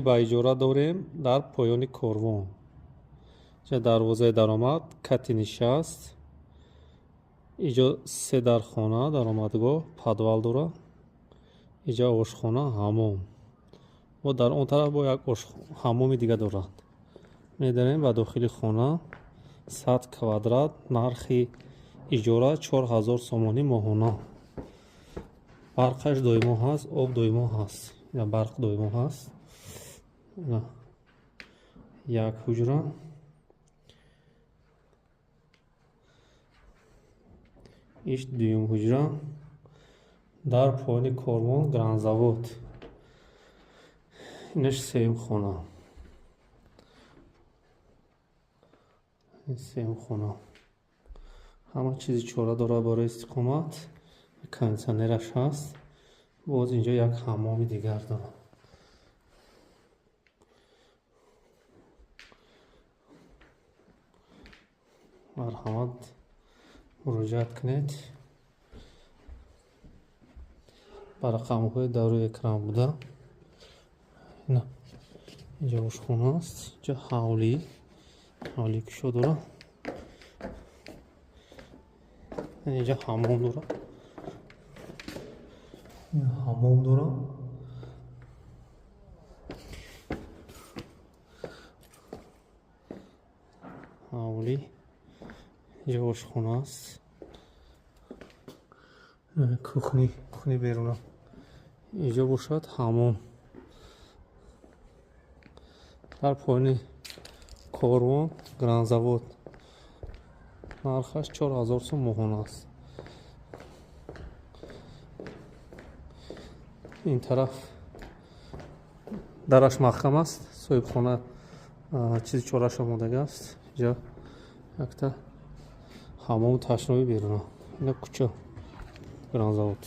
Ба иҷора дорем дар поёни корвон. Инҷа дарвозаи даромад, кати нишаст. Иҷо се дархона, даромадгоҳ, подвал дорад. Иҷа ошхона, ҳаммом. Бо дар он тараф бо як ҳаммоми дига дорад. Медарем ба дохили хона. 100 квадрат, нархи иҷора 4000 сомонӣ моҳона. Барқаш доимо ҳаст, об доимо ҳаст. Барқ доимо ҳаст. Як ҳуҷра. Иш дуюм ҳуҷра. Дар поёни корвон, Гранзавод. Инаш сеюм хона. Сеюм хона. Ҳама чизи чора дорад барои истиқомат. Кондитсионераш ҳаст. Боз инҷо як ҳаммоми дигар дорад. Марҳамат, муроҷиат кунед ба рақамҳои дар рӯи экран буда. Инҷо ошхона аст, инҷо ҳавлӣ, ҳавлии кушод дорад. Инҷа ҳаммом дорад. Ҳаммом дорад. Ҳавлӣ. Инҷо ошхона аст. Кухни, кухни беруна. Инҷо бошад ҳаммом. Дар поёни корвон, Гранзавод. Нархаш 4000 сом моҳона аст. Ин тараф дараш маҳкам аст. Соҳибхона чизи чораш омодага аст. Инҷо якта ҳаммому ташноби беруна. Ина кӯча, Гранзавод.